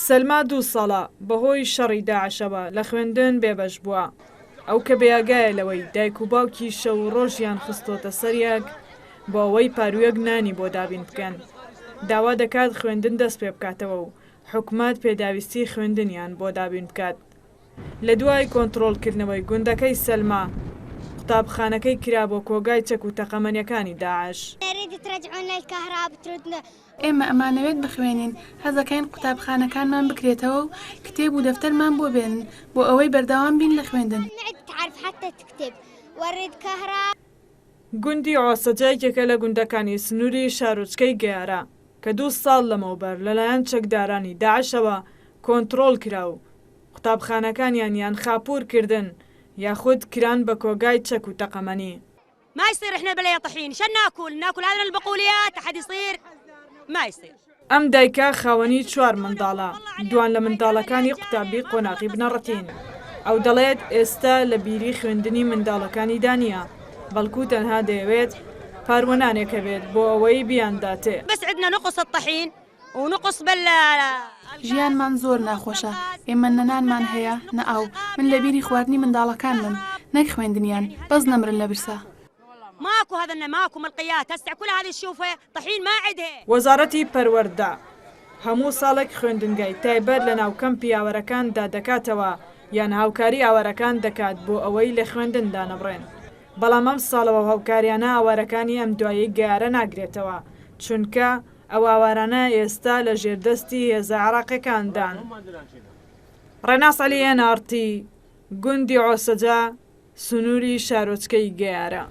سەلما دوو ساڵە بەهۆی شەڕی داعشەوە لە خوێندن بێبەش بووە. ئەو کە بێئاگایە لەوەی دایک و باوکی شەو و ڕۆژیان خستۆتە سەر یەک بۆ ئەوەی پاروویەک نانی بۆ دابین بکەن، داوا دەکات خوێندن دەست پێ بکاتەوە و حکومەت پێداویستی خوێندنیان بۆ دابین بکات. لە دوای کۆنتڕۆڵکردنەوەی گوندەکەی سەلما، قوتابخانەکەی کرا بۆ کۆگای چەک و تەقەمەنیەکانی داعش. ئێمە ئەمانەوێت بخوێنین، حەزەکەین قوتابخانەکانمان بکرێتەوە و کتێب و دەفتەرمان بۆ بێنن بۆ ئەوەی بەردەوام بین لە خوێندن. گوندی عۆسەجە یەکێکە لە گوندەکانی سنووری شارۆچکەی گەیارە کە دوو ساڵ لەمەوبەر لەلایەن چەکدارانی داعشەوە کۆنتڕۆڵ کرا و قوتابخانەکانیان یان خاپوور کردن یاخود کران بە کۆگای چەک و تەقەمەنی. ما يصير احنا بلا طحين شن ناكل ناكل هذا البقوليات احد يصير ما يصير. ئەم دایکە خاوەنی چوار منداڵە، دوان لە منداڵەکانی قوتابی قۆناغی بنەڕەتین. ئەو دەڵێت ئێستا لە بیری خوێندنی منداڵەکانیدا نییە، بەڵکو تەنها دەیەوێت پاروە نانێک هەبێت بۆ ئەوەی بیانداتێ. بس عندنا نقص الطحين ونقص بال. ژیانمان زۆر ناخۆشە، ئێمە نە نانمان هەیە نە ئاو، من لە بیری خواردنی منداڵەکانمم نەک خوێندنیان، بەس نەمرن لە برسا. وەزارەتی پەروەردە هەموو ساڵێک خوێندنگای تایبەت لەناو کەمپی ئاوارەکاندا دەکاتەوە یان هاوکاری ئاوارەکان دەکات بۆ ئەوەی لە خوێندن دانەبڕێن، بەڵام ئەمساڵ ئەو هاوکاریانە ئاوارەکانی ئەم دوایەی گەیارە ناگرێتەوە، چونکە ئەو ئاوارانە ئێستا لە ژێر دەستی هێزە عێراقیەکاندان. ڕێناس عەلی ئێن ئاڕ تی، گوندی عۆسەجە، سنووری شارۆچکەی گەیارە.